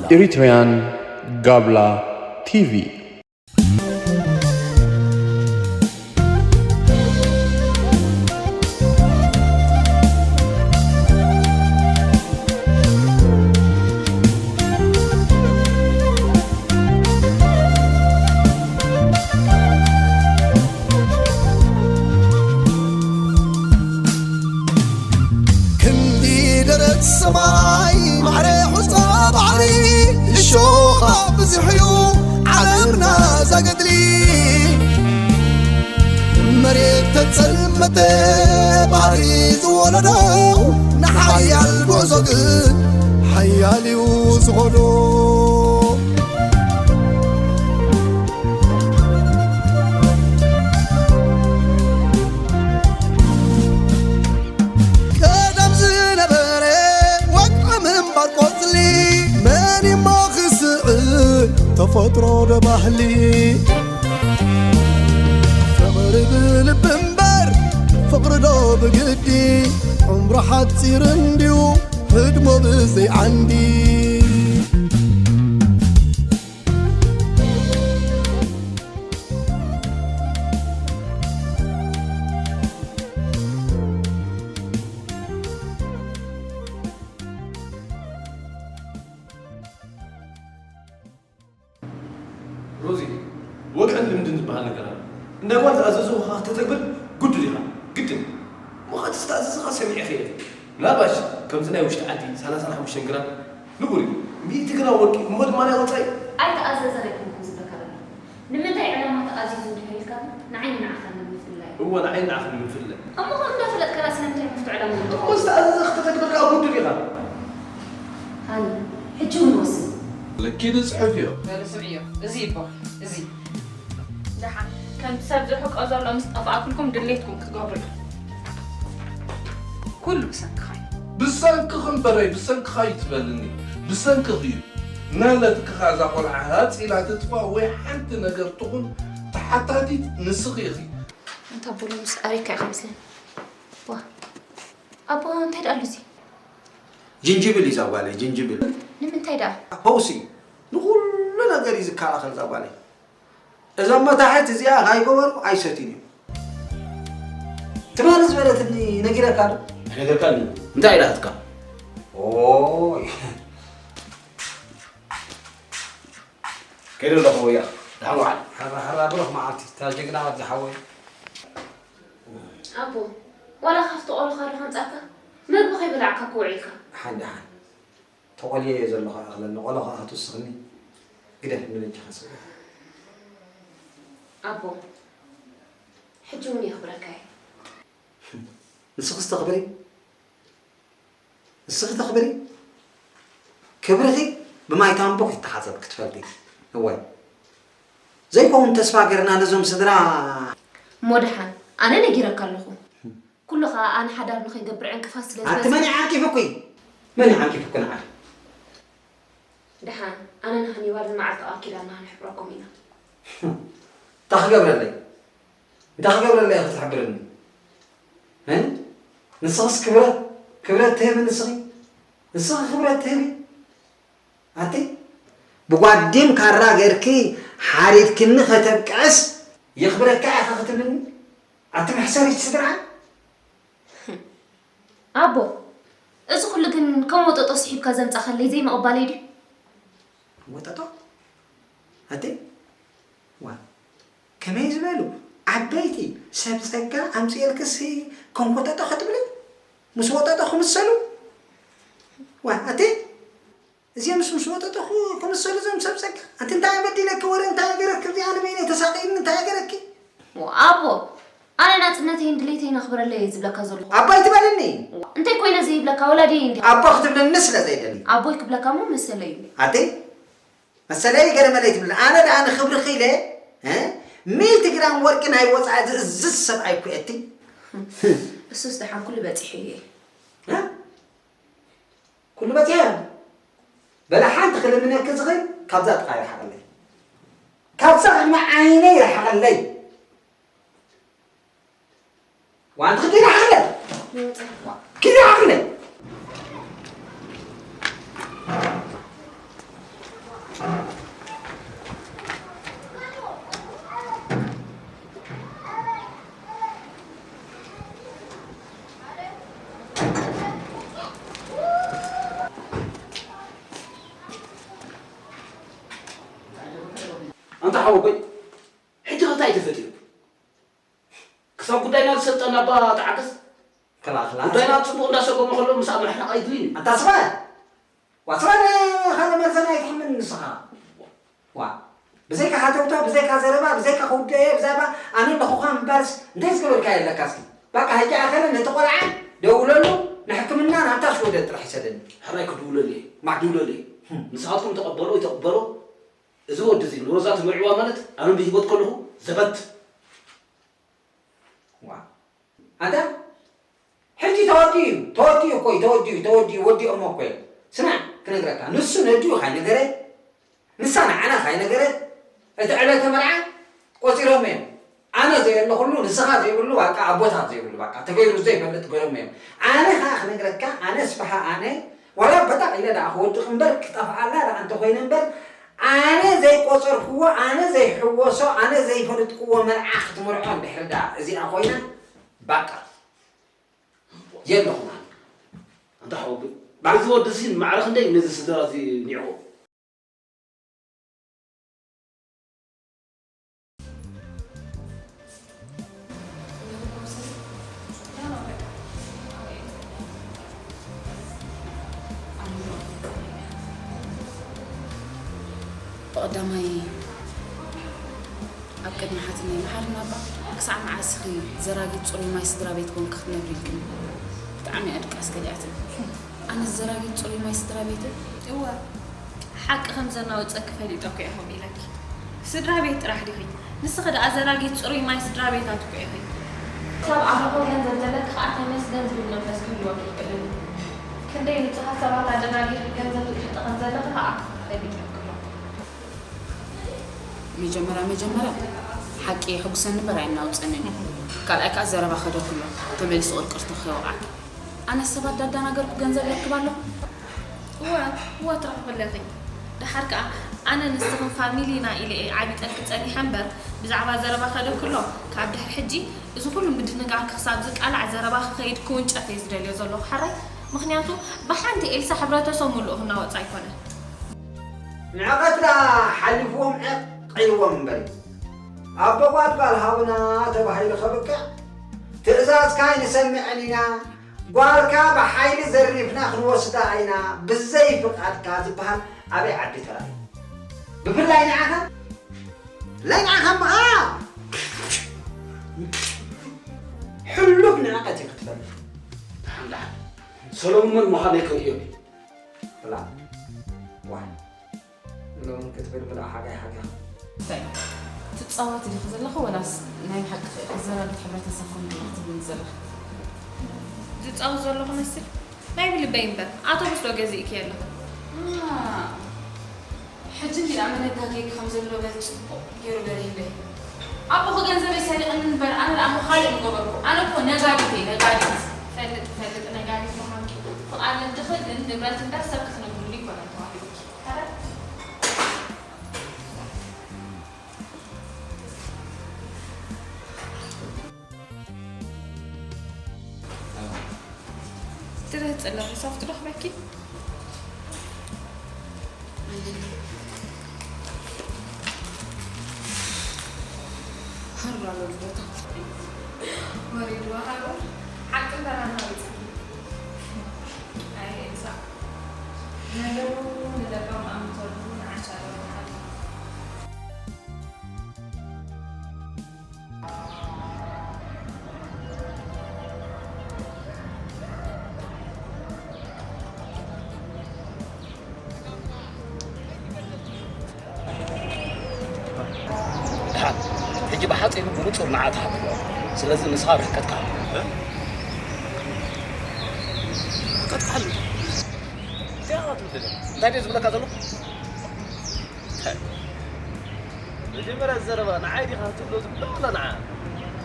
Eritrean Gabla T V. ክንዲ ደረት ሰማይ ማዕረ ሑጻ ባሕሪ እሾኻ ብዙሕ እዩ ዓለምና ዛገድሊ። መሬት ተጸልመተ ባሕሪ ዝወለዶ ንሓያል ጉዕዞ ግን ሓያል እዩ ዝኸዶ። ቀደም ዝነበረ ወግዒ ምንባር ቆጽሊ መን እሞ ክስዕር ተፈጥሮ ዶ ባህሊ ፍቕሪ ብልቢ እምበር ፍቕሪ ዶ ብግዲ ዕምሩ ሓጺር እንድዩ ህድሞ ብዘይ ዓንዲ። ሮዚ፣ ወግዕን ልምድን ዝበሃል ነገር ኣሎ። እንዳ ጓል ዝኣዘዝኹኻ ከተተግብር ግዱድ ኢኻ። ግድን። እሞ ኸኣ እቲ ዝተኣዘዝኻ ሰሚዐ ከይደ። ምናልባሽ ከምዚ ናይ ውሽጢ ዓዲ ሰላሳን ሓሙሽተን ግራም ንቡር እዩ። ሚእቲ ግራም ወርቂ እሞ ድማ ናይ ወጻኢ። ኣይተኣዘዘን ኣይኮንኩን ዝብለካ ዘለኹ። ንምንታይ ዕላማ ተኣዚዙ እንድሕር ኢልካኒ ንዓይን ንዓኻን ንምፍላይ። እወ ንዓይን ንዓኽን ንምፍላይ። እሞ ኸኣ እንዳፈለጥካ ስለምንታይ መፍትሒ ዕላማ እሞ ዝተኣዘዘ ከተተግብር ከኣ ግዱድ ኢኻ። ሃኒ፣ ሕጂ እውን ወስን። ለኪ ንጽሑፍ እዮ። በሉ ስምዕዮ፣ እዚ ይበሃል፣ እዚ። ደሓን፣ ከምቲ ሰብ ዝርሕቆ ዘሎ ምስ ጠፍኣኩልኩም ድሌትኩም ክትገብሩ ኢኹም። ኩሉ ብሰንክኻ እዩ። ብሰንክኺ እምበረይ፣ ብሰንክኻ እዩ ትበልኒ። ብሰንክኺ እዩ። ናለትክኻ እዛ ቆልዓ ሃጽ ኢላ ትጥፋእ ወይ ሓንቲ ነገር ትኹን ተሓታቲት ንስኺ ኢኺ። ኣንታ ኣቦ ሎምስ ኣበይካ ኢኻ መስለኒ። ዋ፣ ኣቦ እንታይ ደኣ ኣሉ እዚ? ጅንጅብል እዩ እዛ ጓለይ፣ ጅንጅብል። ንምንታይ ደኣ? ፈውሲ እዩ። ንኹሉ ነገር እዩ ዝከላኸል እዛ ጓለይ። እዞም መታሕት እዚኣ ካይገበሩ ኣይሰትዩን እዮም። ትማሊ ዝበለትኒ ነጊረካ ዶ? ኣይነገርካኒ። እንታይ ኢላትካ? ኦይ። ከይደ ኣለኹ ወያ። ደሓን ዋዓል። ሕራ ሕራ ብሩኽ መዓልቲ እታ ጀግና ወዲ ሓወይ። ኣቦ፣ ዋላ ካብቲ ቆሎኻ ዶ ከምጻካ? መግቢ ከይበላዕካ እኮ ውዒልካ። ደሓን ደሓን። ተቖልየ እየ ዘለኹ ኣኽለኒ፣ ቆሎ ኸኣ ክትውስኽኒ ግደፍ ንበጃኻ ስብእቲ። ኣቦ፣ ሕጂ እውን የኽብረካ እየ። ንስኽስ ተኽብሪ፣ ንስኺ ተኽብሪ። ክብርኺ ብማይ ታምቡኽ ይተሓጸብ ክትፈልጢ። እወ። ዘይከውን ተስፋ ገርና ነዞም ስድራ። እሞ ደሓን፣ ኣነ ነጊረካ ኣለኹ። ኩሉ ኸኣ ኣነ ሓዳር ንኸይገብር ዕንቅፋት ስለ ኣቲ ዝበዝሕ መን ይዓንቂፉኪ? መን ይዓንቂፉኪ ንዓኺ? ደሓን ኣነ ንሃኒባል ንመዓልቲ ቃል ኪዳንና ክንሕብረኩም ኢና። እንታይ ክገብረለይ? እንታይ ክገብረለይ ኢኺ ትሕብርኒ? እ? ንስኽስ ክብረት ክብረት ትህቢ ንስኺ? ንስኺ ክብረት ትህቢ? ኣቲ ብጓዲም ካራ ገርኪ ሓሪድክኒ ከተብቅዕስ የኽብረካ ኢኻ ክትብልኒ? ኣቲ መሕሰሪት ስድራ? ኣቦ፣ እዚ ኩሉ ግን ከም ወጠጦ ስሒብካ ዘምጻኻለይ ዘይምቕባለይ ድዩ? ወጠጦ? ኣቲ ዋ ከመይ ዝበሉ ዓበይቲ ሰብ ጸጋ ኣምጺኤልክሲ ከም ወጠጦ ክትብሊ? ምስ ወጠጦ ክምሰሉ? ዋ ኣቲ እዚኦምስ ምስ ወጠጠኹ ክምሰሉ እዞም ሰብ ጸጋ። ኣንቲ እንታይ በዲለኪ ወረ እንታይ ገረኪ እዚኣ ንበይነይ ተሳቒኒ እንታይ ገረኪ? ኣቦ፣ ኣነ ናጽነተይን ድሌተይን ኣኽብረለይ እየ ዝብለካ ዘለኹ። ኣቦ ኣይትበልኒ። እንታይ ኮይነ ዘይብለካ ወላዲየይ እንዲኻ። ኣቦ ክትብለኒ ስለ ዘይደሊ። ኣቦይ ክብለካ እሞ መሰለይ እዩ። ኣደይ መሰለይ ገለመለይ ትብል ኣነ ደኣ ንኽብርኺ ኢለ እ ሚእቲ ግራም ወርቂ ናይ ወጻኢ ዝእዝዝ ሰብኣይ እኮ እየ እቲ። እሱስ ደሓን ኩሉ በጺሐዮ እየ። እ? ኩሉ በጺሐ በለ ሓንቲ ክልምነኪ ዝኽእል ካብዛ ጥቓ ይርሓቐለይ። ካብዛ ቅድሚ ዓይነይ ይርሓቐለይ። ዋንቲ ክዲ ይርሓቐለይ። ኪዲ ዓቕለ። ኣንታ ሓወቦይ፣ ሕጂ ከ እንታይ ተፈጢሩ? ክሳብ ጉዳይና ዝሰልጠና እባ ተዓገስ። ክላ፣ ክላ። ጉዳይና ጽቡቕ እንዳሰጎመ ከሎ ምስኣ ምሕራቕ ኣይድልን እዩ። ኣታ ስማዕ። ዋ፣ ስማዕ፣ ካልእ መርዘን ኣይትሕምን ንስኻ። ዋ፣ ብዘይካ ሃተውታ፣ ብዘይካ ዘረባ፣ ብዘይካ ክውድኦ እየ፣ ብዛዕባ ኣነ ኣለኹኻ ምባልስ እንታይ ዝገበርካዮ ኣለካ እስኪ? በቃ፣ ሕጂ ኣኸለ ነቲ ቆልዓ ደውለሉ፣ ንሕክምና ናብታ ሽወደን ጥራሕ ይሰደኒ። ሕራይ ክድውለሉ እየ። ማ ክድውለሉ እየ። ህም። ንስኻትኩም ተቐበሎ ይተቕበሎ፣ እዚ ወዲ እዚ ንሮዛ ትምርዕዋ ማለት ኣነ ብህይወት ከለኹ ዘበት። ዋ። ኣንታ ሕጂ ተወዲኡ እዩ፣ ተወዲኡ እኮ እዩ፣ ተወዲኡ፣ ተወዲኡ፣ ወዲኦሞ እኮ እዩ። ስማዕ ክነግረካ፣ ንሱ ነዲኡ ካይነገረ፣ ንሳ ንዓና ካይነገረት፣ እቲ ዕለተ መርዓ ቆጺሮሞ እዮም። ኣነ ዘየለኹሉ፣ ንስኻ ዘይብሉ፣ በቃ ኣቦታት ዘይብሉ፣ በቃ ተገይሩ ዘይፈልጥ ገይሮሞ እዮም። ኣነ ኸኣ ክነግረካ፣ ኣነ ስብሓ ኣነ ዋላ በጣቕ ኢለ ደኣ ክወድቕ እምበር፣ ክጠፍኣላ ደኣ እንተኾይነ እምበር፣ ኣነ ዘይቆጸርክዎ፣ ኣነ ዘይሕወሶ፣ ኣነ ዘይፈለጥክዎ መርዓ ክትምርዖ እንድሕር ደኣ እዚኣ ኮይና፣ ባቃ። የለኹም። ኣንታ ሓወቦይ፣ ባዕ- እዚ ወዲ እዚ ማዕረ ክንደይ ነዚ ስድራ እዚ ኒዕዎ? ብቐዳማይ ኣብ ቅድሚ ሓትነይ፣ መሓሪ ናባ፣ ክሳዕ መዓስ ኢኺ ዘራጊት ጽሩይ ማይ ስድራ ቤት ኮንኪ ክትነብሪ ኢልክኒ? ብጣዕሚ እያ ድቃስ ከሊኣትኒ። ኣነ ዘራጊት ጽሩይ ማይ ስድራ ቤት? እወ፣ ሓቂ ከም ዘናውጸኪ ፈሊጠ እኮ እየ ከምኡ ኢለኪ። ስድራ ቤት ጥራሕ ዲኺ? ንስኺ ደኣ ዘራጊት ጽሩይ ማይ ስድራ ቤታት እኮ ኢኺ። ሰብ ኣብ ሕቖ ገንዘብ ዘለኪ ከኣ ተመስገን ዝብል መንፈስ ክህልወኪ ይኽእል እዩ። ክንደይ ንጹሃት ሰባት ኣደናጊርኪ ገንዘብ ትግሕጢ ከም ዘለኺ ከኣ ፈሊጠኪ ኣለኹ። መጀመርያ መጀመርያ ሓቂ የሕጉሰኒ እምበር ኣየናውጸንን እዩ። ካልኣይ ከኣ ዘረባ ከደኩሎ ተመሊሱ ቅርቅርቶ ከይወቕዓኪ። ኣነ ሰባት ዳዳናገርኩ ገንዘብ ረክብ ኣለኹ? እወ፣ እወ ትረኽቢ ኣለኺ። ደሓር ከኣ ኣነ ንስኽን ፋሚሊ ኢና ኢለ እየ ዓቢጠልኪ ጸኒሐ እምበር ብዛዕባ ዘረባ ከደኩሎ ካብ ድሕሪ ሕጂ እዚ ኩሉ ምድንጋርኪ ክሳብ ዝቃላዕ ዘረባኺ ከይድ ክውንጨፍ እየ ዝደልዮ ዘለኹ ሓራይ። ምኽንያቱ ብሓንቲ ኤልሳ ሕብረተሰብ ምሉእ ክናወጽ ኣይኮነን። ንዕቐት ደኣ ሓሊፍዎም ዕቕ ኢልዎም እምበር እዩ። ኣቦ ጓል ጓል ሃቡና ተባሂሉ ከብቅዕ፣ ትእዛዝካ ኣይንሰምዕን ኢና፣ ጓልካ ብሓይሊ ዘሪፍና ክንወስዳ ኢና፣ ብዘይ ፍቓድካ ዝበሃል ኣበይ ዓዲ ተራእዩ? ብፍላይ ንዓኻ፣ ብፍላይ ንዓኻ እምበኣ፣ ሕሉፍ ንዕቐት እዩ ክትፈልጥ። ደሓን ደሓን። ሰሎሙን መን ምዃነይ ከርእዮም እዩ። ብላ። ዋይ። ሎሚ ክትብል ብላ ሓጋይ ሓጋ። እንታይ? ትጻወቲ ዲኺ ዘለኺ ወላስ ናይ ብሓቂ ዘራጊት ሕብረተሰብ ኮንኪ ኢኺ ትብልኒ ዘለኺ? ዝጻወት ዘለኹ መስል? ናይ ብልበይ እምበር፣ ኣውቶቡስ ዶ ገዚእኪ ኣለኺ? አ፣ ሕጂ እንዲኣ መነታ ኬክ ከም ዘሎ በል ጽቡቕ ገይሩ በሪህለይ። ኣቦኺ ገንዘበይ ሰሪቕኒ እምበር፣ ኣነ ደኣ እሞ ካልእ ምገበርኩ። ኣነ እኮ ነጋዲት እየ፣ ነጋዲት። ፈልጥ፣ ፈልጥ ነጋዲት ምዃንኪ ፍቓድ እንድኺ ግን ንብረት እምበር ሰብ ክትነግድሉ ይኮነን ተባሂልኪ። ታዲያ? ትርህጽ ኣለኺ፣ ሶፍት ዶ ክበኪ? ሃሩር ኣሎ ልደታ። ወሪድዋ ሃሩር፣ ሓቂ እምበር ኣናዊጽ። ኣይ ኤልሳ፣ ነገሩ ንለባም ኣምተሉ ንዓሻ ዶ ሓሉ። ደሓን፣ ሕጂ ብሓጺሩ ብንጹር ንዓ ትሓትዎ። ስለዚ ንስኻ ርሕቀትካ ሃብ። ርሕቀትካ ሃብ። እንታይ ድየ ዝብለካ ዘለኹ? መጀመርያ ዘረባ ንዓይ ዲኻ ትብሎ ዝብሎ ወላ ንዓ?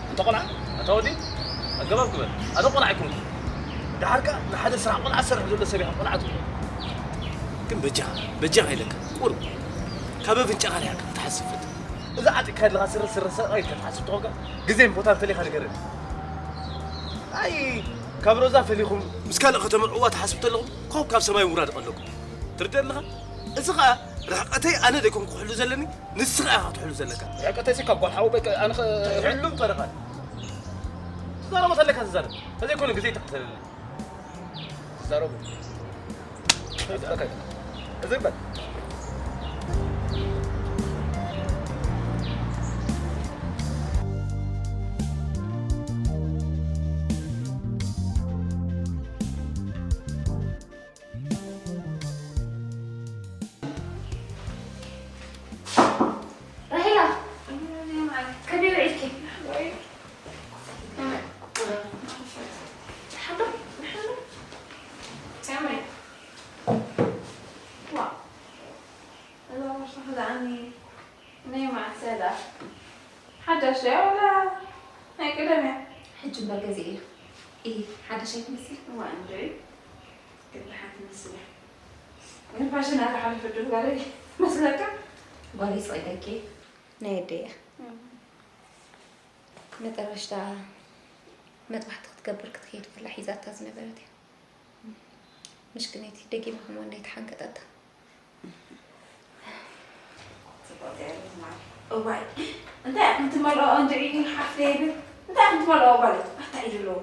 ኣንታ ቆልዓ፣ ኣታ ወዲ፣ ኣገባብ ግበር። ኣነ ቆልዓ ኣይኮንኩን። ደሓር ከኣ ንሓደ ስራሕ ቆልዓ ዝሰርሕ ዘሎ ሰብ ኢኻ፣ ቆልዓ ትብሎ። ግን በጃኻ፣ በጃኻ ኢለካ፣ ቁሩብ ካብ ኣፍንጫኻ ርሒቕካ ክትሓስብ ፈትን። እዛ ዓጢቕካ ዘለኻ ስረ፣ ስረ ሰብኣይ ኢልካ ትሓስብ ተኾንካ፣ ግዜን ቦታን ፈሊኻ ንገረኒ። ኣይ፣ ካብ ሮዛ ፈሊኹም ምስ ካልእ ከተመርዕዋ ትሓስቡ ተለኹም፣ ኮብ ካብ ሰማይ ምውራድ ቀለኩም። ትርድእ ኣለኻ? እዚ ኸኣ ርሕቀተይ ኣነ ደይኮንኩ ክሕሉ ዘለኒ፣ ንስኻ ኢኻ ክትሕሉ ዘለካ። ርሕቀተይሲ ካብ ጓል ሓወቦይ ከ-፣ ኣነ ኸ-፣ ትሕሉ እምበር ኸ-፣ ትዛረቦ ተለካ ትዛረብ። ተዘይኮነ ግዜ ተቕተለኒ። ትዛረቡ። ትዛረቡ። እዚ እምበር። ራሄላ፣ ከመይ ውዒልኪ? ሓዶ? ሳምሪ። ዋ፣ እዛ ቦርሳ ክልኣኒ ናይ መዓስ እያ ደኣ? ሓዳሽ ድያ ወላ ናይ ቀደም እያ? ሕጂ እምበር ገዚኤያ። ኢሂ፣ ሓዳሽ ኣይትመስል? እዋ፣ እንድዒ፣ ግን ደሓን ትመስል እያ። ግን ፋሽን ኣታ ሓሊፉ ዶ ጓለይ መስለካ? ጓለይ ስቕ ኢለኪ። ናይ ኣደይ እያ። እም። መጠረሽታ መጥባሕቲ ክትገብር ክትከይድ ከላ ሒዛታ ዝነበረት እያ። ምሽክነይቲ ደጊማ ከም ወንደይ ተሓንቀጠታ። ጽብቕቲ እያ ሮዝማሪ። እዋይ፣ እንታይ ኢኹም ትመልኦ እንድዒ ሓፍተይ ይብል? እንታይ ኢኹም ትመልኦ ጓለይ? ኣታ ኢሉ ኣለዎ።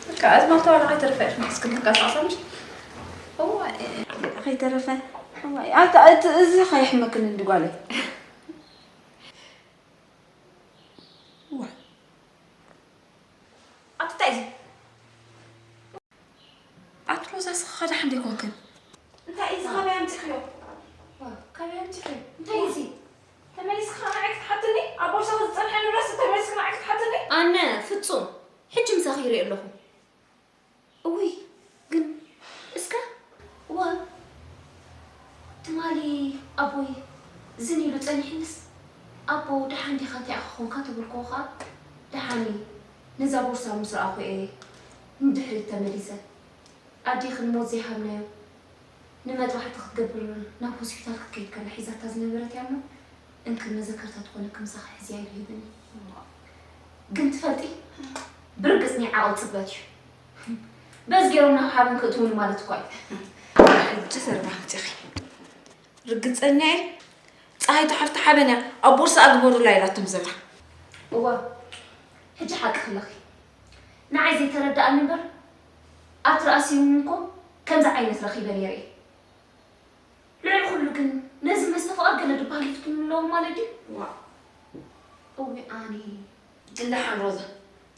በቃ፣ ኣዝማልቶ ዋላ ከይተረፈ ኢኹም ሒዝክን ትንቀሳቐሳ ምሽ? እዋይ። ከይተረፈ። እዋይ፣ ኣታ፣ እቲ፣ እዚ ከየሕመክን እንዲ ጓለይ። እዋይ። ኣቲ እንታይ እዚ? ኣቲ ሮዛ፣ እስኺ ኸ ደሓን ዶ ኣይኮንክን? እንታይ እዚ? ካበይ ኣምጺእክዮ? ዋ፣ ካበይ ኣምጺእክዮ? እንታይ እዚ? ተመሊስኪ ኸኣ ንዓይ ክትሓትኒ? ኣብ ቦርሳኺ ዝጸንሐ ንብረት ተመሊስኪ ንዓይ ክትሓትኒ? ኣነ ፍጹም፣ ሕጂ ምሳኺ ይርኢ ኣለኹ። እውይ፣ ግን እስከ፣ እወ፣ ትማሊ ኣቦይ ዝን ኢሉ ጸኒሕንስ፣ ኣቦ፣ ደሓን ዲኻ? እንታይ ኢኻ ኾንካ? ተበልክዎ ኸኣ፣ ደሓን እየ፣ ነዛ ቦርሳ ምስ ረኣኹ እየ ንድሕሪት ተመሊሰ። ኣዴኺ ንሞት ዘይሃብናዮ፣ ንመጥባሕቲ ክትገብር ናብ ሆስፒታል ክትከይድ ከላ ሒዛታ ዝነበረት እያ እሞ፣ እንክን መዘከርታ ትኾነኪ ምሳኺ ሕዝያ ኢሉ ሂብኒ። ግን ትፈልጢ፣ ብርግጽ ናይ ዓቐል ጽበት እዩ። በዚ ገይሮም ናብ ሓበን ክእትውኒ ማለት እኳ እዩ። ሕጂ ዘረባ ኣምጺእኺ። ርግጸኛ እየ፣ ጸሃይቱ ሓፍቲ ሓበን እያ፣ ኣብ ቦርስኣ ግበሩላ ኢላቶም ዘላ። እዋ፣ ሕጂ ሓቅኺ ኣለኺ። ንዓይ ዘይተረድኣኒ እምበር፣ ኣብቲ ርኣሲ እውን እኮ ከምዚ ዓይነት ረኺበ ነይረ እየ። ልዕሊ ኩሉ ግን ነዚ መስተ ፍቓድ ገለ ድበሃል ይፍትኑ ኣለዉ ማለት ድዩ? ዋእ። እውይ ኣነ። ግን ደሓን ሮዛ፣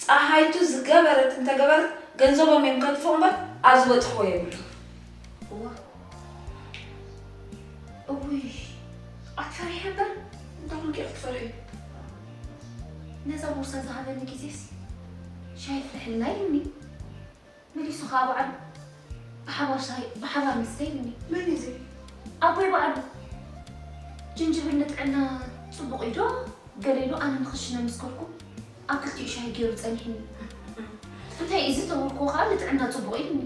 ጸሃይቱ ዝገበረት እንተገበረት ገንዘቦም እዮም ከጥፍኡ እምበር ኣብ ዝበጽሕዎ የብሉ። እዋ። እውይ። ኣትፈሪሒ እምበር። እንታይ ኮንኪ ኢኺ ትፈርሒ? ነዛ ቦርሳ ዝሃበኒ ግዜስ ሻሂ ፍልሕልና ኢሉኒ። መሊሱ ኸኣ ባዕሉ ብሓባር ሻሂ፣ ብሓባር ንስተ ኢሉኒ። መን እዩ እዚ? ኣቦይ ባዕሉ። ጅንጅብል ንጥዕና ጽቡቕ እዩ ዶ? ገለ ኢሉ ኣነ ንኽሽነ ምስ ከድኩ ኣብ ክልቲኡ ሻሂ ገይሩ ጸኒሕኒ። እንታይ እዩ እዚ ተበልኩዎ ኸኣ ንጥዕና ጽቡቕ ኢሉኒ።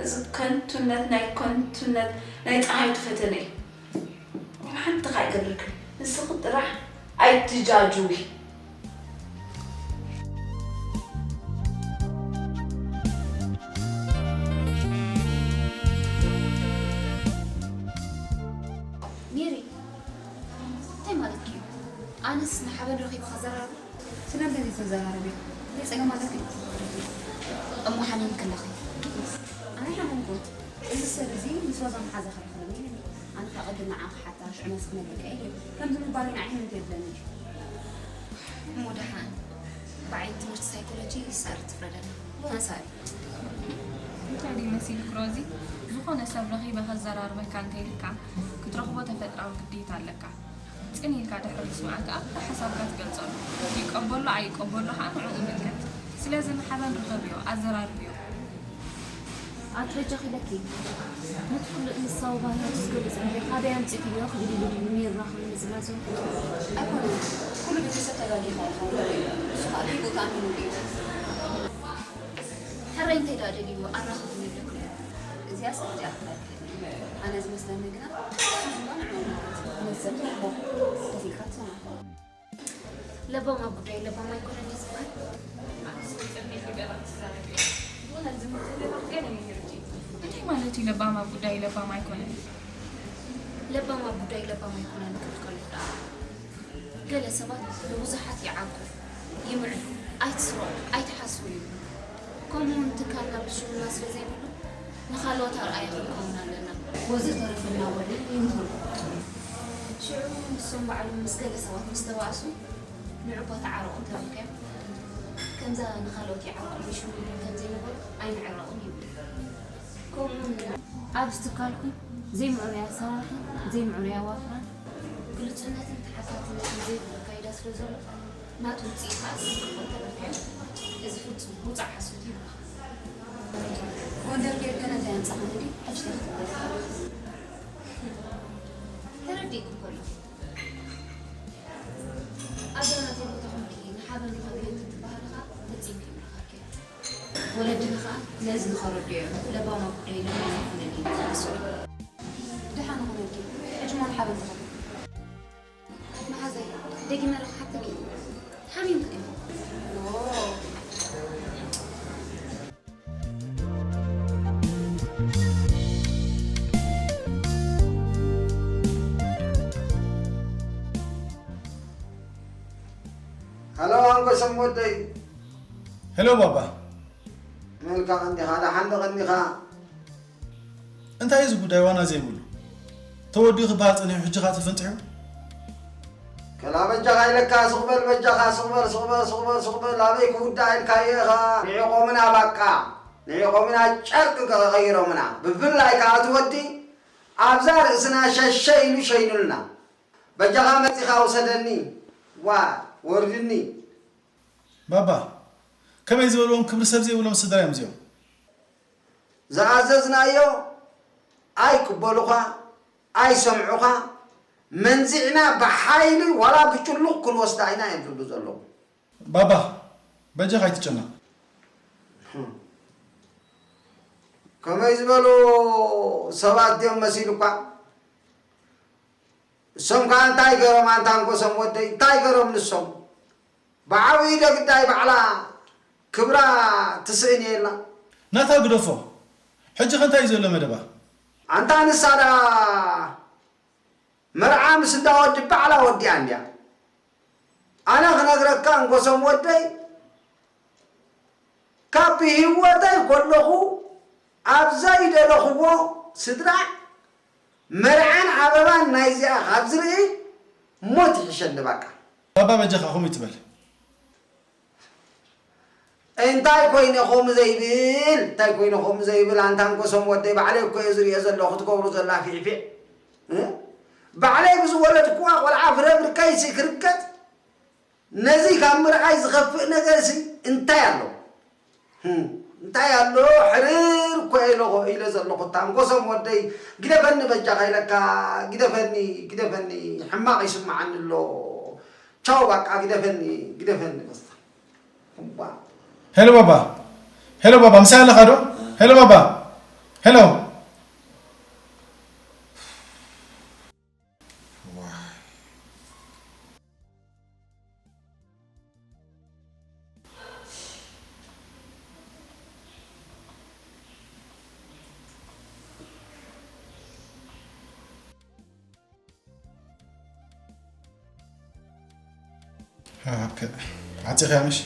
እዚ ከንቱነት ናይ ከንቱነት ናይ ጸሃይቱ ፈተነ እዩ። ሓንቲ ኸኣ ይገብረክን፣ ንስኺ ጥራሕ ኣይትጃጅዊ። ሜሪ፣ እንታይ ማለትኪ እዩ? ኣነስ ንሓበን ረኺበ ከዘራርብ? ስለምንታይ ዘይትዘራረብዮ? እንታይ ጸገም ኣለኪ? እሞ ሓሚምኪ ኣለኺ። ኣነ ኣይሓመምኩን። እዚ ሰብ እዚ ምስ ሮዛ መሓዛ ከይኮነኒ ኢሉኒ። ኣነ ከኣ ቅድም ንዓኺ ክሓታ ሽዑ መልሲ ክነግረኪ እየ ኢለ። ከምዚ ምባለይ ንዓይ ህመት የብለኒ እዩ። እሞ ደሓን ብዓይኒ ትምህርቲ ሳይኮሎጂ ሳሪ ትፍረደና። ተሳሪ። እንታይ ድዩ መሲልክ ሮዚ? ዝኾነ ሰብ ረኺበ ከዘራርበካ እንተኢልካ ክትረኽቦ ተፈጥራዊ ግዴታ ኣለካ። ጽን ኢልካ ድሕሪ ምስማዕካ፣ ሓሳብካ ትገልጸሉ። ይቀበሎ ኣይቀበሎ ከኣ ንዕኡ ይምልከት። ስለዚ ንሓበን ርኸብዮ፣ ኣዘራርብዮ። ኣቲ በጃኺ ኢለኪ፣ ነቲ ኩሉ እንስሳዊ ባህርያቱ ዝገልጽ እንድዒ፣ ካበይ ኣምጺእክዮ ክብል ኢሉ ድዩ ሜሪ ራኸብኒ ዝላዞ? ኣይኮነን፣ ኩሉ ቤተሰብ ተጋጊኻ ኢኻ። ንሱ ከኣ ሂቡ ተኣሚኑ ድዩ? ሕራይ እንተይ ደኣ ደልዩ ኣራኽብኒ ኢለኩ ነይረ። እዚኣስ ከምዚኣ ክትኣክል። ኣነ ዝመስለኒ ግና፣ ንሱ ዝብሎ ንዕኡ ማለት እዩ። መሰል ይህቦ። ከፊልካ ትሰምዖ። ለባም ኣብ ጉዳይ ለባም ኣይኮነን እዩ ዝበሃል። እንታይ ማለት እዩ ለባም ኣብ ጉዳይ ለባም ኣይኮነን? ለባም ኣብ ጉዳይ ለባም ኣይኮነን ክብል ከለኹ ደኣ፣ ገለ ሰባት ንብዙሓት ይዓርቁ፣ ይምዕዱ፣ ኣይትስረቑ፣ ኣይትሓስዉ ይብሉ። ከምኡ እውን ትካልና ብልሽውና ስለ ዘይብሉ ንኻልኦት ኣርኣያ ክንከውን ኣለና። ወዘተረፈ እናበሉ ይምህሩ። ሽዑ ንሶም ባዕሎም ምስ ገለ ሰባት ምስ ተባእሱ፣ ንዑ እኳ ተዓረቑ እንተበልካዮም፣ ከምዛ ንኻልኦት ይዓርቁ ብልሽው ይብሉ ከም ዘይነበሩ ኣይምዕረቑን ይብሉ። ከምኡውን ኣብዚ ትካልኩም ዘይምዕሩይ ኣሰራርሓን ዘይምዕሩይ ኣዋፍራን ግሉጽነትን ተሓታትነትን ዘይብሉ ኣካይዳ ስለ ዘሎ፣ ናቱ ውጽኢት ከኣ ስቕ እንተበልካዮ፣ እዚ ፍጹም ውጹእ ሓሶት እዩ ይብሉኻ። ጎንደር ጌርካ እንታይ ኣምጻኻኒ ድዩ? ሕጂ እንታይ ክትብል? ተረዲእኩ እኮ ኣለኹ። ኣብ ናተይ ቦታ ኮንኪ ንሓበን ንኸብርን ክትበሃሊ ኸኣ ፈጺምኪ ምረኻብኪ። ወለድኺ ኸኣ ነዚ ንኸረድኦ እዮም ለባም ኣብ ጉዳይ ለባም ኣይኮነን ኢሎም ዝመልሱ። ደሓን ይኹነልኪ። ሕጂ እሞ ንሓበን ተኸብሪ። መሓዛይ፣ ደጊመ ርሓተኒ። ሓሚምኪ ዲኺ? ኦ። ሃሎ፣ ኣንጎሶም ወደይ። ሄሎ ባባ። መልካ ቀንዲኻ፣ ደሓን ዶ ቀንዲኻ? እንታይ እዩ እዚ ጉዳይ ዋና ዘይብሉ? ተወዲኡ ክበሃል ጸኒሑ፣ ሕጂ ኸኣ ተፈንጢሑ? ከላ በጃኻ ኢለካ፣ ስቕ በል በጃኻ፣ ስቕ በል፣ ስቕ በል፣ ስቕ በል፣ ስቕ በል፣ ኣበይ ክውዳእ ኢልካዮ ኢኻ? ንዒቖምና ባቃ፣ ንዒቖምና ጨርቂ ከቐይሮምና። ብፍላይ ከኣ እቲ ወዲ ኣብዛ ርእስና ሸሸ ኢሉ ሸይኑልና። በጃኻ መጺኻ ውሰደኒ፣ ዋ፣ ወርድኒ። ባባ፣ ከመይ ዝበልዎም ክብሪ ሰብ ዘይብሎም ስድራ እዮም እዚኦም። ዝኣዘዝናዮ ኣይቅበሉኻ፣ ኣይሰምዑኻ፣ መንዚዕና ብሓይሊ ዋላ ብጭሉቕ ክንወስዳ ኢና እዮም ዝብሉ ዘለዉ። ባባ፣ በጃኻ ኣይትጨነቕ። ከመይ ዝበሉ ሰባት ድዮም መሲሉኳ? እሶም ከኣ እንታይ ገሮም ኣንታ ኣንጎሶም ወደይ፣ እንታይ ገሮም ንሶም? ብዓብዪ ዶ ግዳይ ባዕላ ክብራ ትስእን እየ ኢላ። ናታ ግደፎ። ሕጂ ከ እንታይ እዩ ዘሎ መደባ? ኣንታ ንሳ ደኣ መርዓ ምስ እንዳ ወዲ ባዕላ ወዲኣ እንድያ። ኣነ ክነግረካ ኣንጎሶም ወደይ፣ ካብ ብህይወተይ ከለኹ ኣብ ዘይደለኽዎ ስድራ መርዓን ኣበባን ናይዚኣ ካብ ዝርኢ ሞት ይሕሸኒ በቃ። ባባ በጃኻ ከምኡ ይትበል። እንታይ ኮይነ ከምኡ ዘይብል፣ እንታይ ኮይነ ከምኡ ዘይብል፣ ኣንታ ኣንጎሶም ወደይ፣ ባዕለይ እኮ እየ ዝርእዮ ዘለኹ ትገብሩ ዘላ ፊዕፊዕ። እ? ባዕለይ ብዝወለድክዋ ቆልዓ ፍረ ብርከይሲ ክርገጥ፣ ነዚ ካብ ምርኣይ ዝኸፍእ ነገርሲ እንታይ ኣሎ? ህም፣ እንታይ ኣሎ? ሕርር እኮ እየ ኢለ ዘለኹ፣ እታ ኣንጎሶም ወደይ፣ ግደፈኒ በጃኻ ኢለካ፣ ግደፈኒ፣ ግደፈኒ፣ ሕማቕ ይስምዓኒ ኣሎ። ቻው፣ በቃ ግደፈኒ፣ ግደፈኒ በስታ። እባ። ሄሎ ባባ፣ ሄሎ ባባ፣ ምሳይ ኣለኻ ዶ? ሄሎ ባባ፣ ሄሎ። ዋይ። ሃብከ ዓፂኻ ምሽ?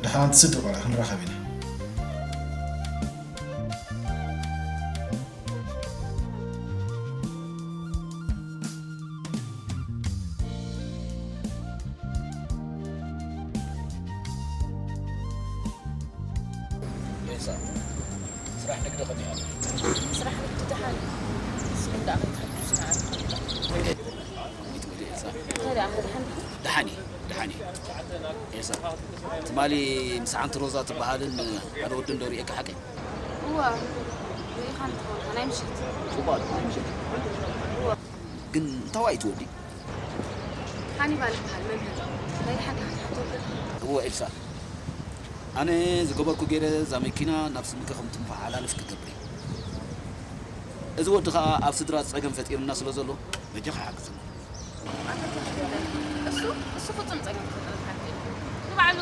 ደሓን ትስዲ ቆልዓ ክንራኸብ ኢና። ኤልሳ፣ ስራሕ ንግዲ ከመይ ኣሎ? ስራሕ ንግዲ ደሓን እዩ። ንስኹም ደኣ ከይትሕግዙና ኣነ። ከመይ ትብሊ ኤልሳ? እንታይ ደኣ፣ ደሓን ዲኹም? ደሓን እየ፣ ደሓን እየ። ኤልሳ፣ ትማሊ ምስ ሓንቲ ሮዛ ትበሃልን ሓደ ወድን ዶ ርእየካ ሓቀይ? እዋ፣ ርኢኻኒ ትኸውን ኢኻ፣ ናይ ምሸት። ጽቡቕ፣ ናይ ምሸት። እዋ። ግን እንታይ እዩ እቲ ወዲ? ሃኒባል ይበሃል፣ መምህር። ናይ ደሓን ደሓን ሓንቲ ወዲ። እዎ፣ ኤልሳ፣ ኣነ ዝገበርኩ ገይረ እዛ መኪና ናብ ስምኪ ከም ትመሓላልፍ ክገብር እየ። እዚ ወዲ ኸኣ ኣብ ስድራ ጸገም ፈጢርና ስለ ዘሎ በጃኻ ሓግዝና። ኣታ ተኽለ፣ እሱ እሱ ፍጹም ጸገም ክፈጥረልካ ኣይክእልን። ንባዕሉ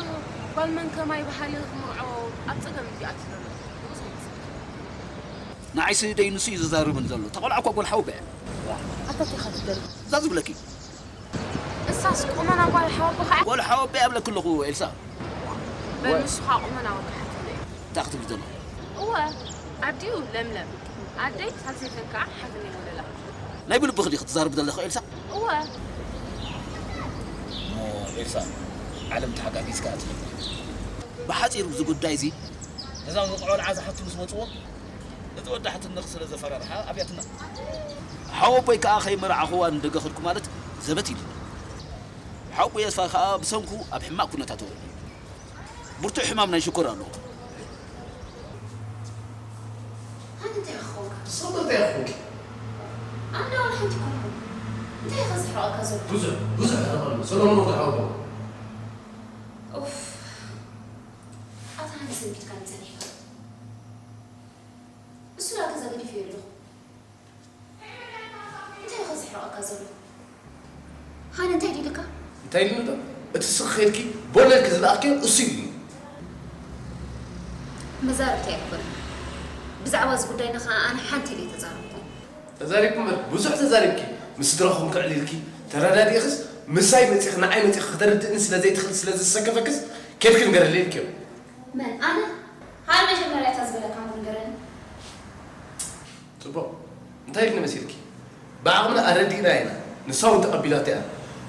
ጓል መን ከማይ በሃሊ ክምርዖ ኣብ ጸገም እንዲ ኣትዩ ዘሎ። ንኡስ ኣይመስል። ንዓይሲ ደይ ንሱ እዩ ዝዛረብን ዘሎ። እታ ቆልዓ እኮ ጓል ሓወቦይ እያ። ኣታ እንታይ ኢኻ ትደሊ? እዛ ዝብለኪ። እሳስ ቁመና ጓል ሓወቦኻ እያ። ጓል ሓወቦይ ኣብለኪ ኣለኹ ኤልሳ። በል ንሱ ኸኣ ቁመና ወዲ ሓትነ እዩ። እንታይ ክትብሊ ዘለኹ? እወ፣ ኣዲኡ ለምለም፣ ኣደይ ሳልሰይተን ከኣ ሓትነ ይወለላ። ናይ ብልብኺ ዲኺ ትዛረቢ ዘለኺ ኤልሳ? እወ። እሞ ኤልሳ፣ ዓለም ተሓጋጊዝካ እያ ትፈትዋ። ብሓጺሩ፣ እዚ ጉዳይ እዚ፣ ነዛ ቆልዓ ዝሓቱ ምስ መጽዎ፣ እቲ ወዲ ሓትነኺ ስለ ዘፈራርሓ ኣብያትና። ሓወቦይ ከኣ ከይመርዓኹዋ ንደገ ከድኩ ማለት ዘበት ኢሉኒ። ሓወቦይ ኣስፋ ከኣ ብሰንኩ ኣብ ሕማቕ ኩነታት ወሪዱ። ብርቱዕ ሕማም ናይ ሽኮር ኣለዎ። ኣነ እንታይ ክኸውን? ሰብር እንታይ ክኸውን? ኣነ ዋላ ሓንቲ ኣይኮንኩን። እንታይ ኢኻ ዘሕርቐካ ዘሎ? ብዙሕ፣ ብዙሕ ሕርቐ ኣሎ። ሰሎሞን ወዲ ሓወቦ። ኡፍ። ኣታ ሓንቲ ሰንቢድካኒ ጸኒሕካ። እሱ ዳኣ ገዛ ገዲፈዮ ኣለኹ። እንታይ ኢኻ ዘሕርቐካ ዘሎ? ሃኒ እንታይ ኢሉ ኢልካ? እንታይ ኢሉኒ ዶ? እቲ ስኺ ኸይድኪ ቦለልኪ ዝለኣኽኪ እሱ ኢሉኒ። መዛርብቲ ኣይኮነን። ብዛዕባ እዚ ጉዳይና ኸኣ ኣነ ሓንቲ ኢለ ኣይተዛረብኩን። ተዛሪብኪ እምበር፣ ብዙሕ ተዛሪብኪ። ምስ ስድራኹም ክዕልልኪ፣ ተረዳዲእኽስ፣ ምሳይ መጺኺ፣ ንዓይ መጺኺ ክተረድእኒ ስለ ዘይትኽእሊ፣ ስለ ዘሰከፈክስ፣ ኬድኪ ንገረለይ ኢልክዮ። መን? ኣነ? ሃኒ መጀመርያ እታ ዝበለካ እሞ ንገረኒ። ጽቡቕ። እንታይ ኢልኒ መሲልኪ? ብዓቕምና ኣረዲእና ኢና። ንሳ እውን ተቐቢላቶ እያ።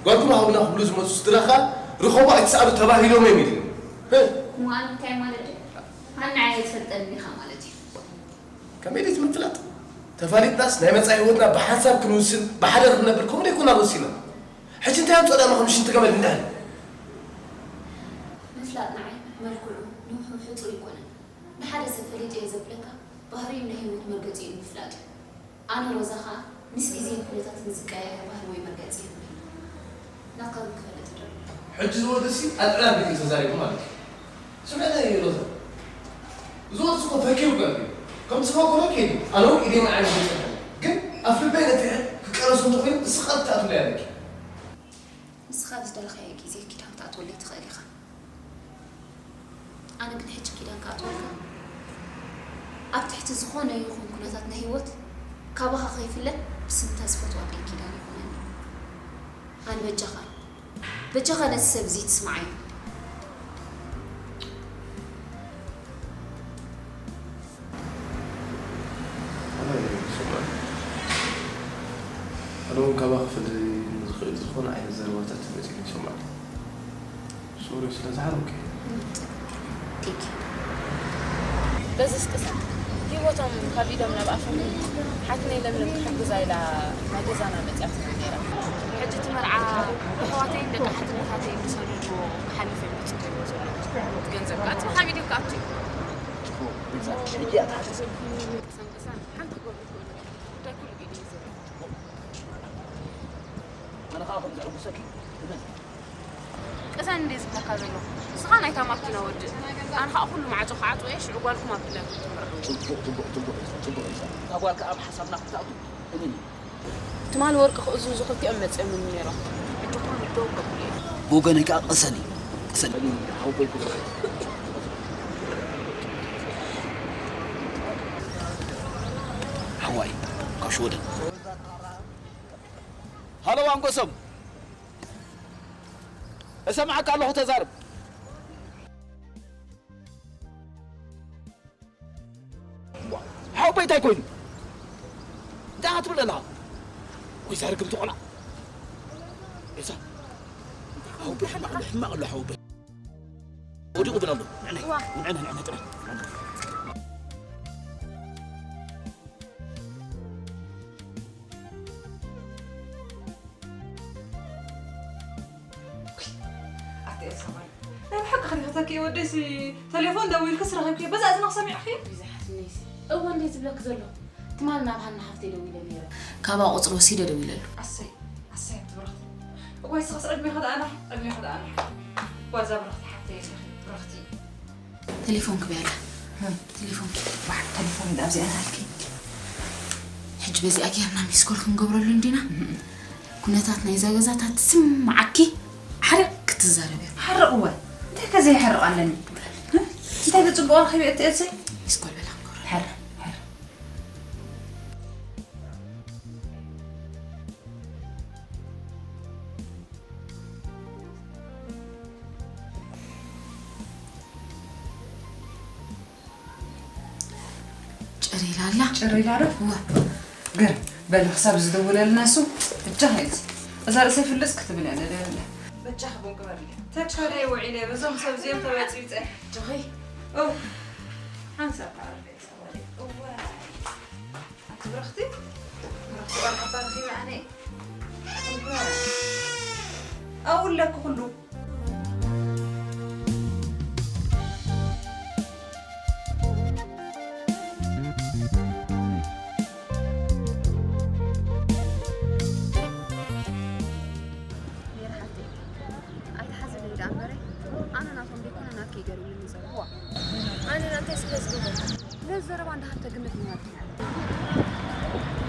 ጓልኩም ሃቡና ክብሉ ዝመጹ ስድራ ኸኣ ርኸቡ ኣይትስኣሉ ተባሂሎም እዮም ኢሉኒ። ህህ! እሞ ኣነ እንታይ ማለት ድዩ? ሃኒ ንዓይ ኣይትፈልጠንን ኢኻ ማለት እዩ። ከመይ ኢለ ምፍላጥ? ተፋሊጥናስ ናይ መጻኢ ህይወትና ብሓንሳብ ክንውስን፣ ብሓደ ክንነብር ከምኡ ደይኮና ወሲና? ሕጂ እንታይ ኣምጽኦ ደኣ ከም ሽንቲ ገመድ እንድሕር? ምፍላጥ ንዓይ መልክዑ፣ ንውሑ፣ ሕጽሩ ኣይኮነን። ንሓደ ሰብ ፈሊጠዮ ዘብለካ ባህሪኡን ናይ ህይወት መርገጺኡን ምፍላጥ እዩ። ኣነ ሮዛ ኸኣ ምስ ግዜን ኩነታትን ዝቀያየር ባህሪ ወይ መርገጺ የብለይን። ናትካ ግን ክፈልጥ እደሊ። ሕጂ ዝወደሲ ኣልዕል ኣቢሉ እዩ ተዛሪቡ ማለት እዩ። ስምዕለይ ሮዛ፣ እዚ ወዲ እኮ ፈኪሩ ጓል እዩ። ከምቲ ዝፈከሮ ከይዱ፣ ኣነ እውን ኢደይ ንዓይ ዝጸንሐ። ግን ኣፍ ልበይ ነፊሐ ክቃለሶ እንተኾይኑ፣ ንስኻ ክትኣትወለይ ኣለኪ። ንስኻ ብዝደለኻዮ ግዜ ኪዳን ክትኣትወለይ ትኽእል ኢኻ። ኣነ ግን ሕጂ ኪዳን ክኣትወልካ፣ ኣብ ትሕቲ ዝኾነ ይኹን ኩነታት ናይ ህይወት ካባኻ ከይፍለ ብስምታ ዝፈትዋ ኣደይ ኪዳን ይኹነኒ። ኣነ በጃኻ፣ በጃኻ ነዚ ሰብ እዚ ትስምዓዮ። ኣነ ይሰምዓኒ። ኣነ እውን ካባኺ ክፍለ ዝኽእል ዝኾነ ዓይነት ዘረባታት መጺኡ ይሰምዓኒ። ሶሪ ስለ ዝሓረምኩ። ቲኪ። በዚ እስቅሳ ህይወቶም ካብ ኢዶም ናብ ኣፎም ሓትነይ ለምለም ክሕግዛ ኢላ ናይ ገዛና መጺኣትና ነይራ። ሕጂ እቲ መርዓ ኣሕዋተይን ደቂ ሓትነታተይን ዝሰደድዎ ክሓልፍ እዮም ዝጽበይዎ ዘለዉ። እቲ ገንዘብ ከኣ እቲ መኻቢድ እዩ ክኣቱ እዩ። ሕጂ እያ ተሓሳሰብ። ቅሳን ቅሳን ሓንቲ ክገብሩ ይኽእሉ እዮም። ጉዳይ ኩሉ ኢዱ እዩ ዘሎ። ኣነ ከኣ ከም ዘሐጉሰኪ እመን። ቅሰን እንዴ ዝብለካ ዘለኹ። ንስኻ ናይታ ማኪና ወድእ። ኣነ ኸኣ ኩሉ ማዕጾ ክዓጽዎ እየ፣ ሽዑ ጓልኩም ኣብ ድላይኩም ትምርዕዎ። ጽቡቕ፣ ጽቡቕ፣ ጽቡቕ፣ ጽቡቕ። እታ ጓል ከኣ ኣብ ሓሳብና ክትኣቱ እመኒ። ትማሊ ወርቂ ክእዝዙ ክልቲኦም መጺኦምኒ ነይሮም። ሕጂ ኩሉ ደው ከብሉ እየ። ብወገነይ ከኣ ቅሰኒ፣ ቅሰኒ። ሓወይ፣ ካብ ሽወደን። ሃሎ ኣንጎሶም፣ እሰምዓካ ኣለኹ፣ ተዛረብ። ሓወቦይ እንታይ ኮይኑ? እንታይ ኢኻ ትብል ዘለኻ? ወይ እዛ ርግምቲ ቆልዓ። እዛ ሓወቦይ ሕማቕ ኣሎ፣ ሕማቕ ኣሎ ሓወቦይ። ወዲቑ ይብል ኣሎ። ንዕናይ፣ እዋ። ንዕናይ፣ ንዕናይ ጥራይ። ኣቲ ኤልሳ ማርያም፣ ናይ ብሓቂ ኸዲኺ ተኪ ወደይሲ ተሌፎን ደዊልክስ ረኺብኪ፣ በዛ እዝንኺ ሰሚዕኽዮ? ይዝሓትነይሲ። እወ፣ እንዴ ዝብለኪ ዘሎ? ትማል ናብ ሃና ሓፍተይ ደዊለ ነይረ። ካባ ቁጽሪ ወሲደ ደዊለሉ። ኣሰይ፣ ኣሰይ፣ ኣቲ ብርኽቲ። እዋይ፣ ስኽስ ዕድሜኺ ደኣ ናሕ፣ ዕድሜኺ ደኣ ናሕ። ዋዛ ብረኽቲ ሓፍተይ ኣለኺ፣ ብረኽቲ። ቴሌፎን ክበያላ። ቴሌፎን። ዋ፣ ቴሌፎን ኢዳ ኣብዚኣ ናሃልኪ። ሕጂ በዚኣ ጌርና ሚስኮል ክንገብረሉ እንዲና። ኩነታት ናይዛ ገዛታት ትስምዓኪ፣ ሓርቕ ክትዛረብ እያ። ሓርቕ እወ። እንታይ ከ ዘይሓርቕ ኣለኒ? እንታይ ብጽቡቕ ረኺበ እቲ ኤልሰይ? ሚስኮል በላ ክንገብረሉ። ሓርቕ፣ ሓርቕ። ጭር ኢላ ኣላ። ጭር ኢላ ዶ? እወ። ግርም። በል፣ ክሳብ ዝድውለልና እሱ፣ ብቻ ኸይት። እዛ ርእሰይ ፍልጥ ክትብል እያ ደልያ ዘላ። ብቻ ክቡን ግበርልያ። ተቻለ ውዒለ፣ በዞም ሰብ እዚኦም ተበጽቢጸ። ጆኺ። ኦ፣ ሓንሳብ ዓርበ ጸወለ። እወ። ኣቲ ብረኽቲ፣ ብረኽቲ ቆልዓ ባርኺ ኣነ። እወ። ኣውለክ ኩሉ። ሜሪ ሓፍተይ፣ ኣይትሓዝለይ ደኣ እምበረይ፣ ኣነ ናቶም ደይኮነ ናትኪ ገሪሙኒ ዘሎ። ኣነ እንታይ ስለ ዝገበርኩ? ነዚ ዘረባ እንዳ ሃብተ ግምት ምሃብኪ።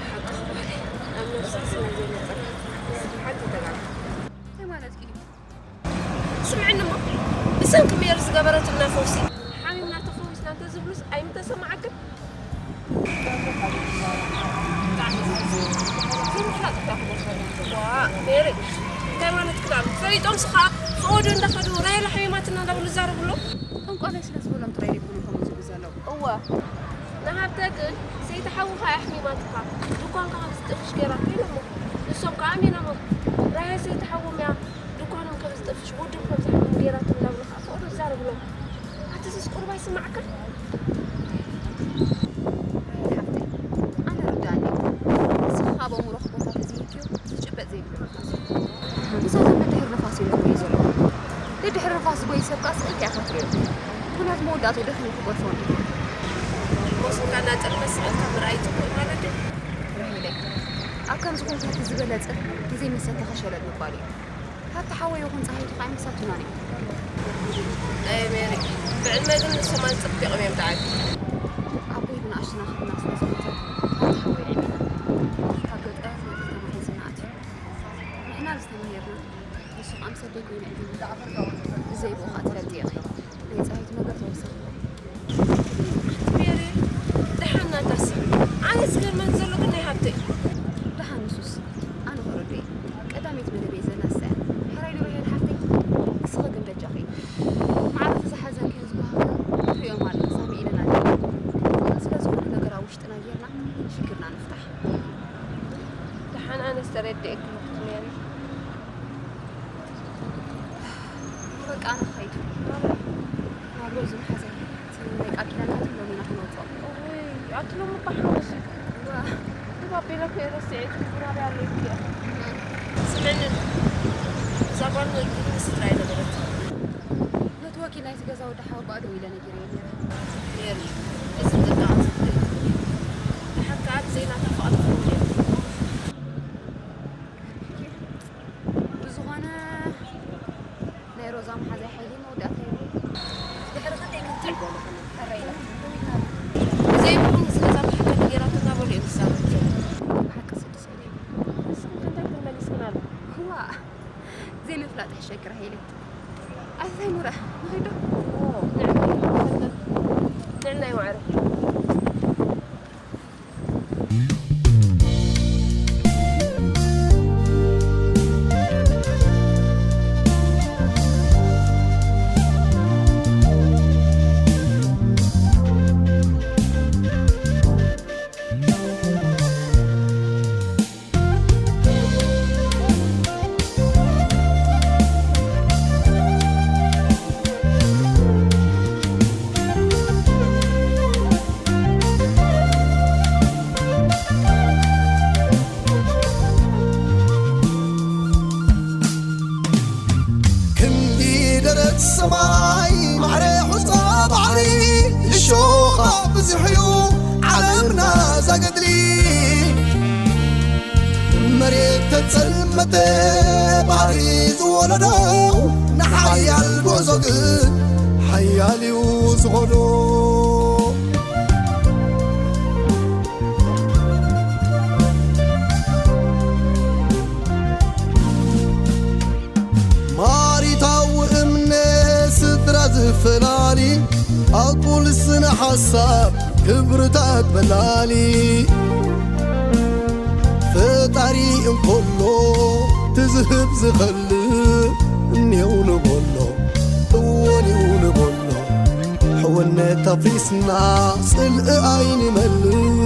ሓቂ ክበሃል ኣብ ነብሳ ስለ ዘይመጸ ሓንቲ ተጋግየ። እንታይ ማለትኪ እዩ? ስምዕኒ እሞ፣ ብሰንኪ ሜሪ ዝገበረትና ፈውሲ ሓሚምና ተፈዊስና እንተዝብሉስ ኣይምተሰማዓክን? ዋ፣ ሜሪ፣ እንታይ ማለትኪ ደኣ? ፈሊጦምስ ኸኣ፣ ዝኸዱ እንዳኸዱ፣ ራሄል ሓሚማትና እንዳበሉ ዝዛረቡ ኣለዉ። ጠንቋላይ ስለ ዝበሎም ጥራይ ደይኮኑ ከምኡ ዝብሉ ዘለዉ። እወ፣ ንሃብተ ግን፣ ሰይቲ ሓውኻ እያ ኣሕሚማትካ፣ ድኳንካ ከም ዝጥፍሽ ገይራቶ ኢሎሞ። ንሶም ከኣ ኣሚኖሞ። ራሄል ሰይቲ ሓዎም እያ፣ ድኳኖም ከም ዝጠፍሽ፣ ወዶም ከም ዝሓምም ገይራቶም እንዳበሉ ከዓ ፍቕሪ ይዛረቡ ኣለዉ። ኣቲ ሱስ ቁሩብ ኣይስማዓካን? ሓፍተይ፣ ኣነ ርድኣኒ። ንስኺ ካብ ኣእምሮኺ ቦታ ተዘይህብክዮ፣ ዝጭበጥ ዘይብሉ ንፋስ እዩ። ንሳቶም ደድሕሪ ንፋስ እዮም ዝጎዩ ዘለዉ። ደድሕሪ ንፋስ ዝጎዩ ሰብ ከዓ ስእልቲ እያ ትሪኦ። ምኽንያቱ መወዳእትኡ ደኺሙ ክገድፎ እንድዩ። ሞስንካ እናጠልመ ስእልካ ምርኣይ ጽቡቕ ማለት ድዩ? ራሄለይ፣ ኣብ ከምዚ ኩነታት ዝበለጸ ግዜ ምስ ሰተኸ ሸለል ምባል እዩ። ሃብቲ ሓወይ ይኹን ጸሃይቱ ከኣ ኣይመሳቱናን እዮም። ኣይ ሜሪ፣ ብዕድመ ግን ንሶም ኣጸቢቖም እዮም ደዓቢ። ኣቦይ ብንኣሽቱና ከድና ስለ ዝሞተ፣ ሃብቲ ሓወይ ዕቤና። ካብ ገጠር ናብ ከተማ ሒዝና ኣትዩ። ንሕና ዝተማሂርና፣ ንሱ ከኣ ምስ ኣደይ ኮይኑ ዕቤና። ብዘይ ብኡ ከኣ ትፈልጢ ኢኺ። ናይ ጸሃይቱ ነገር ተወሳኺ። ሜሪ፣ ደሓን ናታስ። ኣነ ዝገርመኒ ዘሎ ግን ናይ ሃብተይ። ደሓን ንሱስ፣ ኣነ ክረዶ እየ። ቀዳመይቲ መደበይ ዘላ ንሳ እያ። ሕራይ ዶ ራሄል ሓፍተይ? ንስኺ ግን በጃኺ። ማዕረ እቲ ዝሓዘንክዮን ዝበሃኽክዮን ትሪኦም ኣለኺ፣ ሳሚኤልን ኣደይን። ስለዚ ኩሉ ነገር ኣብ ውሽጥና ጌርና ሽግርና ንፍታሕ። ደሓን ኣነስ ተረዲኤኪ ኣለኹ ሜሪ። በቃ ኣነ ክኸይድ። ናብ ሮዝን ሓዘን። እቲ ናይ ቃል ኪዳናትን ሎሚ ኢና ክነውጽኦ። እውይ፣ ኣቲ ሎሚ እባ ሓሙስ እዩ። እዋ። እባ ኣቤላ እኮ እየ ረሲዐ፣ እቲ ናበይ ኣሎ ኢልኪ እየ። ስምዕኒ፣ እዛ ጓል ንግዲ ስድራ ኣይነበረት። ነቲ ወኪል ናይቲ ገዛ ወዲ ሓወባኣ ደው ኢለ ነጊረዮ ነይረ። ሜሪ፣ እዚ ጥንቃቐ ዘድልዮ እዩ። ደሓር ከኣ ብዘይ ናታ ፍቓድ ክኸውን የብሉን። ብዝኾነ ናይ ሮዛ መሓዛይ ሓይሊ መወዳእታ የብሉን። ድሕሪ ክንደይ ክንትዕ ሕራይ ኢላ። ብዘይ ብኡ ንስለ እዛ ብሓቂ ገይራቶ እናበሉ እዮም ዝዛረቡ ዘለዉ። ብሓቂ ስድስት ግዜ። ንስኽን ከ እንታይ ክትብል መሊስክናሉ? ዋእ! ዘይምፍላጥ ይሕሸኪ ራሄለይ። ኣሰይ ሙረ፣ ንኺድ ዶ? ንዕናይ ዋዕረ። ክንዲ ደረት ሰማይ ማዕረ ሑጻ ባሕሪ እሾኻ ብዙሕ እዩ ዓለምና ዛገድሊ መሬት ጸልመተ ባህሪ ዝወለዶ ንሓያል ጉዕዞ ግን ሓያል እዩ ዝኾዶ። ማሪታዊ እምነት ስድራ ዝፈላሊ ኣቁል ስነ ሓሳብ ክብርታት በላሊ ፈጣሪ እንኮሎ ትዝህብ ዝኸልእ እኔው ንበሎ እወኔው ንበሎ ሕውነት ኣፍሪስና ጽልኢ ኣይንመልእ